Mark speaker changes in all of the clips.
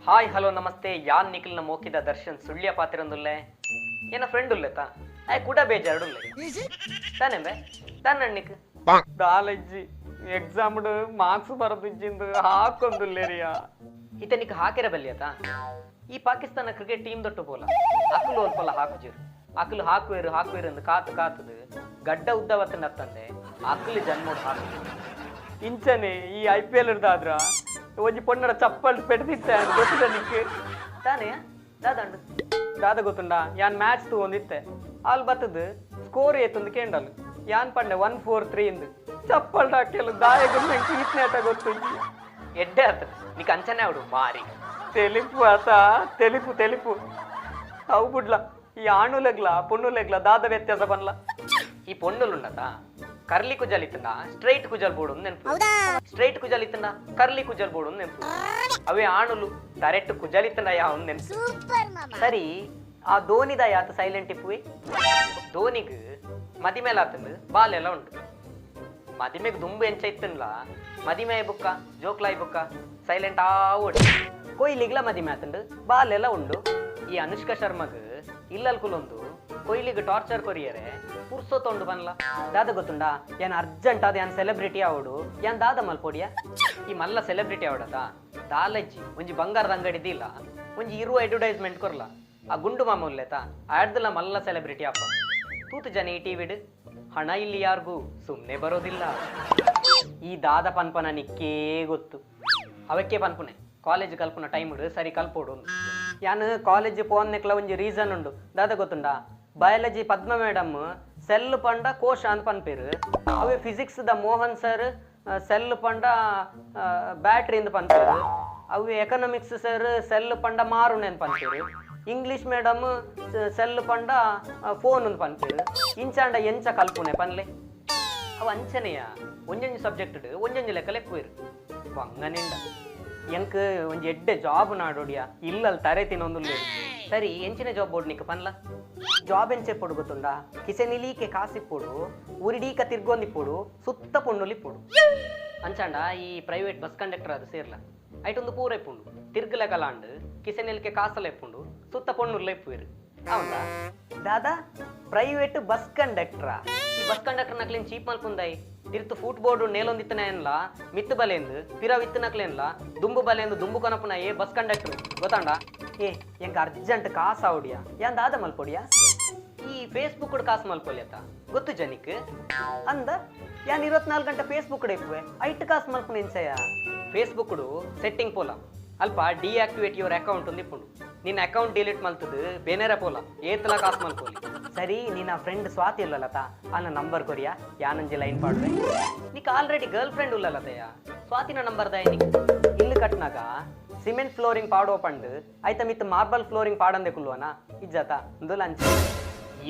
Speaker 1: Hi hello namaste. ಯಾನ್ ನಿಖಿಲ್ನ ಮೋಕಿದ ದರ್ಶನ್ ಸುಳ್ಯ ಪಾತಿರಂದುಲ್ಲೆ ಏನ friend ಉಲ್ಲೆತಾ ಆಯ್ ಕೂಡ ಬೇಜಾರುಲ್ಲೆ ತಾನೆ ಬೆ ತಾನಣ್ಣಿಕ್ ದಾಲಜ್ಜಿ ಎಕ್ಸಾಮ್ ಮಾರ್ಕ್ಸ್ ಬರದಿಜ್ಜಿಂದು ಹಾಕೊಂದುಲ್ಲೇರಿಯಾ ಇತನಿಕ್ ಹಾಕಿರ ಬಲ್ಲಿಯತ. ಈ ಪಾಕಿಸ್ತಾನ ಕ್ರಿಕೆಟ್ ಟೀಮ್ ದೊಟ್ಟು ಪೋಲ ಅಕಲು ಅಲ್ಪಲ್ಲ ಹಾಕುಜಿರು ಅಕಲು ಹಾಕುವೇರು ಹಾಕುವೇರು ಅಂದು ಕಾತು ಕಾತದು ಗಡ್ಡ ಉದ್ದವತ್ತಂದೆ ಅಕಲು ಜನ್ಮೋಡು ಹಾಕು ಇಂಚನೆ ಈ I P L ಇರ್ದಾದ್ರ ಒಂಜಿ ಪೊನ್ನಡ ಚಪ್ಪಲ್ ಪೆಡ್ದಿತ್ತೆ ಗೊತ್ತಿದೆ ನಿಕ್ಕೆ ತಾನೇ ದಾದಂಡು ದಾದ ಗೊತ್ತುಂಡ ಯಾನ್ ಮ್ಯಾಚ್ ತೂ ಒಂದಿತ್ತೆ ಅಲ್ಲಿ ಬತ್ತದು ಸ್ಕೋರ್ ಏತಂದು ಕೇಂಡಲ್ ಯಾನ್ ಪಂಡೆ 1 4 3 ಇಂದು ಚಪ್ಪಲ್ ಹಾಕಿಲ್ಲ ದಾಯಗ ಈತ್ನೇಟ ಗೊತ್ತು ಎಡ್ಡೆ ಆತ ನಿಕ್ ಅಂಚನೆ ಅವಡು ಮಾರಿ ತೆಲಿಪು ಆತ ತೆಲಿಪು ತೆಲಿಪು ಅವು ಬುಡ್ಲ ಈ ಆಣುಲೆಗ್ಲ ಪೊಣ್ಣುಲೆಗ್ಲ ದಾದ ವ್ಯತ್ಯಾಸ ಬನ್ಲ. ಈ ಪೊಣ್ಣುಲುಂಡತ ಕರ್ಲಿ ಕುಜಲ್ ಇತ್ತಂಡ ಸ್ಟ್ರೈಟ್ ಕುಜಲ್ ಬೋರ್ಡ್ ನೆನಪು, ಸ್ಟ್ರೈಟ್ ಕುಜಲ್ ಇತ್ತಂಡ ಕರ್ಲಿ ಕುಜಲ್ ಬೋರ್ಡ್ ನೆನಪು, ಅವೇ ಆಣುಲು ಡೈರೆಕ್ಟ್ ಕುಜಲ್ ಇತ್ತಂಡ ಯಾವ ನೆನಪು. ಸರಿ ಆ ಧೋನಿದ ಯಾತ ಸೈಲೆಂಟ್ ಇಪ್ಪುವೆ ಧೋನಿಗ್ ಮದಿಮೇಲ ಆತಂದು ಬಾಲೆಲ್ಲ ಉಂಟು. ಮದಿಮೆಗ್ ದುಂಬು ಎಂಚ ಇತ್ತನ್ಲ ಮದಿಮೆ ಬುಕ್ಕ ಜೋಕ್ಲಾಯ್ ಬುಕ್ಕ ಸೈಲೆಂಟ್ ಆ ಓಡಿ ಕೊಯ್ಲಿಗ್ಲ ಮದಿಮೆ ಆತಂಡು ಬಾಲೆಲ್ಲ ಉಂಡು. ಈ ಅನುಷ್ಕಾ ಶರ್ಮಗ್ ಇಲ್ಲಲ್ ಕುಲೊಂದು ಕೊಯ್ಲಿಗ್ ಟಾರ್ಚರ್ ಕೊರಿಯರೆ ಪುರ್ಸೋ ತೊಂಡು ಬನ್ಲ ದಾದ ಗೊತ್ತುಂಡ ಏನ್ ಅರ್ಜೆಂಟ್ ಅದ ಏನ್ ಸೆಲೆಬ್ರಿಟಿ ಆವಡು ಏನ್ ದಾದ ಮಲ್ಪೊಡಿಯ. ಈ ಮಲ್ಲ ಸೆಲೆಬ್ರಿಟಿ ಆವಡದ ದಾಲಜ್ಜಿ ಒಂಜಿ ಬಂಗಾರದ ಅಂಗಡಿ ದಿಲ್ಲ ಒಂಜಿ ಇರುವ ಅಡ್ವರ್ಟೈಸ್ಮೆಂಟ್ ಕೊರ್ಲ ಆ ಗುಂಡು ಮಾಮೂಲ್ಯತ ಆಡ್ದಲ ಮಲ್ಲ ಸೆಲೆಬ್ರಿಟಿ ಅಪ್ಪ ತೂತು ಜನ ಈ ಟಿವಿಡ್ ಹಣ ಇಲ್ಲಿ ಯಾರಿಗೂ ಸುಮ್ಮನೆ ಬರೋದಿಲ್ಲ. ಈ ದಾದ ಪನ್ಪನ ನಿಕ್ಕೇ ಗೊತ್ತು ಅವಕ್ಕೆ ಪನ್ಪುನೆ ಕಾಲೇಜ್ ಕಲ್ಪುನ ಟೈಮ್ ಸರಿ ಕಲ್ಪೋಡು ಯಾನ್ ಕಾಲೇಜ್ ಪೋನ್ನೆಕ್ಲ ಒಂಜಿ ರೀಸನ್ ಉಂಡು ದಾದ ಗೊತ್ತುಂಡ ಬಯಾಲಜಿ ಪದ್ಮ ಮೇಡಮ್ ಸೆಲ್ ಪಂಡ ಕೋಶ ಅಂತ ಪನ್ಪೇರು ಅವೇ physics the Mohan sir cell ಪಂಡ ಬ್ಯಾಟ್ರಿ ಅಂತ ಪನ್ಪೇರು ಅವೇ ಎಕನಾಮಿಕ್ಸ್ ಸರ್ ಸೆಲ್ ಪಂಡ ಮಾರುಣೆ ಅಂತ ಪನ್ಪೇರು ಇಂಗ್ಲೀಷ್ ಮೇಡಮ್ ಸೆಲ್ ಪಂಡ ಫೋನ್ ಅಂತ ಪನ್ಪೇರು ಇಂಚಾಂಡ ಎಂಚ ಕಲ್ಪುನೆ ಪನ್ಲೆ ಅವು ಅಂಚನೆಯ ಒಂಜೊಂಜಿ ಸಬ್ಜೆಕ್ಟ್ ಒಂಜೊಂಜಿ ಲೆಕ್ಕ ಲೆಕ್ಕುವೇರು ಬಂಗನಿಂಡ ಎಂಕ್ ಒಂಜಿ ಎಡ್ಡೆ ಜಾಬ್ ನಾಡೋಡಿಯ ಇಲ್ಲಲ್ಲಿ ತರೆ ತಿನ್ನೊಂದುಲ್ಲ. ಸರಿ ಎಂಚಿನ ಜಾಬ್ ಬೋರ್ಡ್ ನಿಕ್ ಪನ್ಲ ಜಾಬ್ ಎಂಚೆ ಪೊಡು ಗೊತ್ತುಂಡ ಕಿಸೆ ನಿಲೀಕೆ ಕಾಸಿಪ್ಪೊಡು ಉರಿಡೀಕ ತಿರ್ಗೊಂದಿಪ್ಪೊಡು ಸುತ್ತ ಪೊಣ್ಣುಲಿಪ್ಪೊಡು ಅಂಚಾಂಡ ಈ ಪ್ರೈವೇಟ್ ಬಸ್ ಕಂಡಕ್ಟರ್ ಅದು ಸೇರ್ಲ ಐಟೊಂದು ಪೂರ ಇಪ್ಪುಂಡು ತಿರ್ಗಲ ಕಲಾಂಡು ಕಿಸೆ ನಿಲ್ಕೆ ಕಾಸಲ ಇಪ್ಪುಂಡು ಸುತ್ತ ಪೊಣ್ಣುಲ್ಲ ಇಪ್ಪುವೇರು ಹೌದಾ ದಾದಾ ಪ್ರೈವೇಟ್ ಬಸ್ ಕಂಡಕ್ಟ್ರಾ ಈ ಬಸ್ ಕಂಡಕ್ಟರ್ ನಕ್ಲೇನ್ ಚೀಪ್ ಮಲ್ಪುಂದಾಯಿ ತಿರ್ತು ಫುಟ್ ಬೋರ್ಡ್ ನೇಲೊಂದಿತ್ತನೇನ್ಲ ಮಿತ್ತು ಬಲೆಂದು ಪಿರವಿತ್ತನಕ್ಲೇನ್ಲ ದುಂಬು ಬಲೆಂದು ದುಂಬು ಕನಪುನ ಏ ಬಸ್ ಕಂಡಕ್ಟರ್ ಗೊತ್ತಾಂಡ ಏ ಎಂಕ ಅರ್ಜೆಂಟ್ ಕಾಸು ಆವಡಿಯಾ ಯಾನ್ ದಾದ ಮಲ್ಪೊಡಿಯಾ ಈ ಫೇಸ್ಬುಕ್ ಕಾಸು ಮಲ್ಪೊಲಿಯತ್ತ ಗೊತ್ತು ಜನಿಕ್ ಅಂದ ಯಾನ್ 24 ಗಂಟೆ ಫೇಸ್ಬುಕ್ ಇಪ್ಪುವೆ ಐಟ್ ಕಾಸು ಮಲ್ಪುನ ಎಂಚಯ ಫೇಸ್ಬುಕ್ ಸೆಟ್ಟಿಂಗ್ ಪೋಲ ಅಲ್ಪ ಡಿಆಕ್ಟಿವೇಟ್ your account ಒಂದು ಇಪ್ಪುಂಡು ನಿನ್ನ ಅಕೌಂಟ್ ಡಿಲೀಟ್ ಮಲ್ತದು ಬೇನೇರ ಪೋಲ ಏತಲ ಕಾಸು ಮಲ್ಪೋಲಿ. ಸರಿ ನಿನ್ನ ಫ್ರೆಂಡ್ ಸ್ವಾತಿ ಇಲ್ಲಲತ ಆನ ನಂಬರ್ ಕೊರಿಯಾ ಯಾನಂಜಿ ಲೈನ್ ಪಾಡ್ರೆ ನಿಕ್ ಆಲ್ರೆಡಿ ಗರ್ಲ್ ಫ್ರೆಂಡ್ ಉಲ್ಲಲತಯ್ಯ ಸ್ವಾತಿನ ನಂಬರ್ ದಾಯ ನಿಕ್ ಇಲ್ಲಿ ಕಟ್ನಾಗ ಸಿಮೆಂಟ್ ಫ್ಲೋರಿಂಗ್ ಪಾಡೋ ಪಂಡು ಆಯ್ತ ಮಿತ್ ಮಾರ್ಬಲ್ ಫ್ಲೋರಿಂಗ್ ಪಾಡಂದೆ ಕುಲ್ವನ ಇಜ್ಜತ ಒಂದು ಲಂಚ್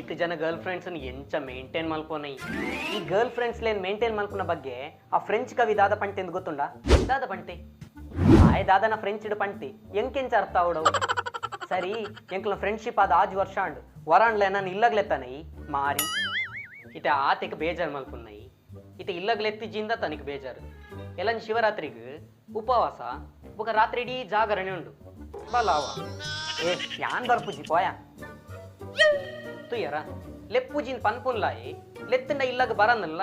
Speaker 1: ಈತ ಜನ ಗರ್ಲ್ ಫ್ರೆಂಡ್ಸ್ ಎಂಚ ಮೇಂಟೈನ್ ಮಲ್ಪೋನೈ ಈ ಗರ್ಲ್ ಫ್ರೆಂಡ್ಸ್ ಲೇನ್ ಮೇಂಟೈನ್ ಮಲ್ಪುನ ಬಗ್ಗೆ ಆ ಫ್ರೆಂಚ್ ಕವಿ ದಾದ ಪಂಟೆ ಎಂದು ಗೊತ್ತುಂಡ ದಾದ ಪಂಟೆ ಆಯ್ ದಾದನ ಫ್ರೆಂಚ್ ಇಡು ಪಂಟಿ ಎಂಕೆಂಚ ಅರ್ಥ ಅವಡವು. ಸರಿ ಎಂಕ್ಲ ಫ್ರೆಂಡ್ಶಿಪ್ ಆದ ಆಜ್ ವರ್ಷ ಅಂಡು ವರಾಂಡ್ಲೆ ನಾನು ಇಲ್ಲಗ್ಲೆತ್ತಾನೈ ಮಾರಿ ಇತ ಆತೆಕ್ ಬೇಜಾರು ಮಲ್ಪುನ್ನೈ ಇತ ಇಲ್ಲಗ್ಲೆತ್ತಿಜಿಂದ ತನಗೆ ಬೇಜಾರು ಎಲ್ಲ ಶಿವರಾತ್ರಿಗೆ ಉಪವಾಸ ಬೊಕ ರಾತ್ರಿ ಇಡೀ ಜಾಗರಣೆ ಉಂಡು ಬಲಾವ ಏ ಯಾನ್ ಬರ್ಪುಜಿ ಪೋಯ ತುಯ್ಯರ ಲೆಪ್ಪುಜಿನ್ ಪನ್ಪುನ್ಲಾಯಿ ಲೆತ್ತಂಡ ಇಲ್ಲಗ ಬರನ್ನಲ್ಲ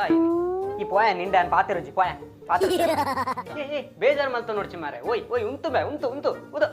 Speaker 1: ಈ ಪೋಯ ನಿಂಡ ಪಾತಿರುಜಿ ಪೋಯ ಪಾತ್ರ ಏ ಬೇಜಾರು ಮಲ್ತ ನೋಡ್ಚಿ ಮಾರೆ ಓಯ್ ಓಯ್ ಉಂತು ಬೇ ಉಂತು ಉಂತು ಉದು.